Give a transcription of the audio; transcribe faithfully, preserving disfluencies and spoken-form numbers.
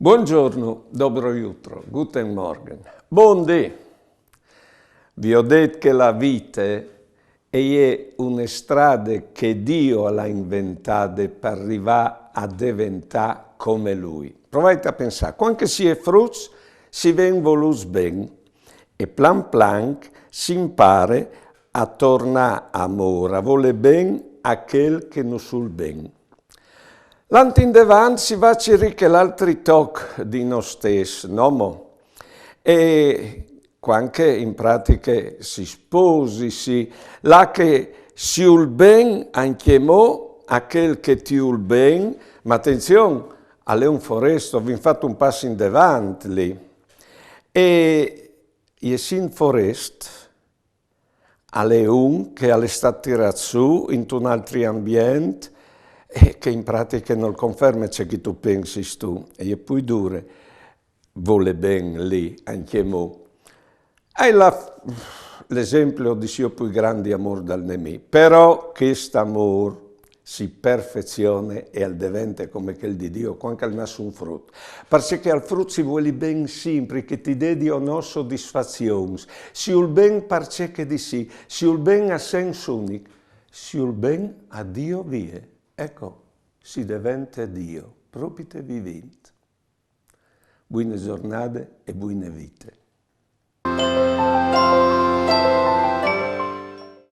Buongiorno, dobro jutro, guten Morgen. Bundì! Vi ho detto che la vita è une strade che Dio l'ha inventade per arrivare a diventare come lui. Provate a pensare, quando si è fruts si ven voluts ben e plan plan si impare a tornare a amor, a voler ben a quel che nus vul ben. Lant indevant si va a cirì l'altri toc di nus stes, no mo? E quando in pratiche si sposi, si, là che si vul ben anche mo a quel che ti vul ben, ma attenzione, al è un forest, ho fatto un passo indevant lì. E, e sin forest, al è un che al è stat tirat su in un altri ambient e che in pratiche non conferma ce che tu pensis tu, e è più dure, vole ben lì, anche mo. Hai la, l'esempio di io più grandi amor dal nemì, però quest'amor si perfezione e al devente come quel di Dio, quando al nas un frut. Perché al frut si vuole ben sempre, che ti dedi o no soddisfazions. Si vul ben perché di sì, si vul ben a sens unic, si vul ben a Dio vie. Ecco, si devente Dio, propite vivint. Buine giornate e buine vite.